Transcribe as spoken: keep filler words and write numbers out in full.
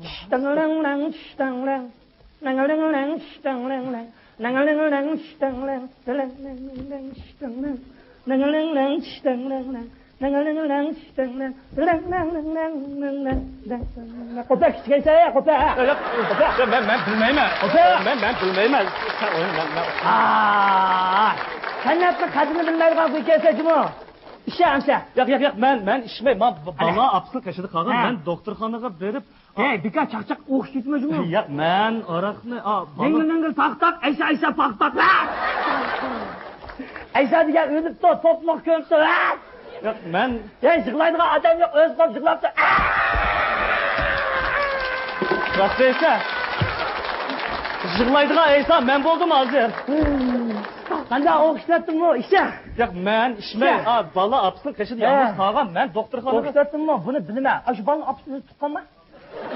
شتاڭ لەڭ لەڭ، شتاڭ لەڭ. نەڭ لەڭ لەڭ، شتاڭ لەڭ لەڭ. نەڭ لەڭ لەڭ، شتاڭ لەڭ. لەڭ لەڭ لەڭ، شتاڭ لەڭ. نەڭ لەڭ لەڭ، شتاڭ لەڭ لەڭ. نەڭ لەڭ لەڭ، شتاڭ لەڭ. لەڭ لەڭ لەڭ، لەڭ لەڭ لەڭ. قوپە، كىچىكەيسە، قوپە. ياق، ياق، مەن، مەن بىلمەيمەن. قوپە. مەن، مەن بىلمەيمەن. سەن ئوينا، مەن، مەن. ئاھ، سەنئەتنىڭ قەدرىنى بىلمەيدىغان ئىكەنسەن جۇمۇ. ئىشە ئەمسە. ياق، ياق، ياق، مەن، مەن ئىشمەي. ما ب-، بالا ئاپىسىنىڭ قېشىدا قالغان. ھە. مەن دوختۇرخانىغا بېرىپ، ئەي، بىكار چاقچاق ئوخشىتىپمۇ جۇمۇ. ياق، مەن ئاراقنى، ئا، بالا دىڭگىل دىڭگىل تاق تاق، ئەيسا ئەيسا پاق پاق. ئەيسا دېگەن ئۆلۈپتۇ، توپلۇق كۆمۈپتۇ. ياق، مەن. ھەي، يىغلايدىغان ئادەم يوق، ئۆزى قوپ يىغلاپتۇ. راست دەيسەن. يىغلايدىغان ئەيسا مەن بولدۇم ھازىر. قانداق ئوخشىتىۋەتتىممۇ ئىشە؟ ياق، مەن ئىشمەي. ئا، بالا ئاپىسىنىڭ قېشىدا يالغۇز قالغان. مەن دوختۇرخانىغا ئوخشىتىۋەتتىممۇ؟ بۇنى بىلىمەن. ئاشۇ بالىنىڭ ئاپىسى ئۆزى تۇغقانما؟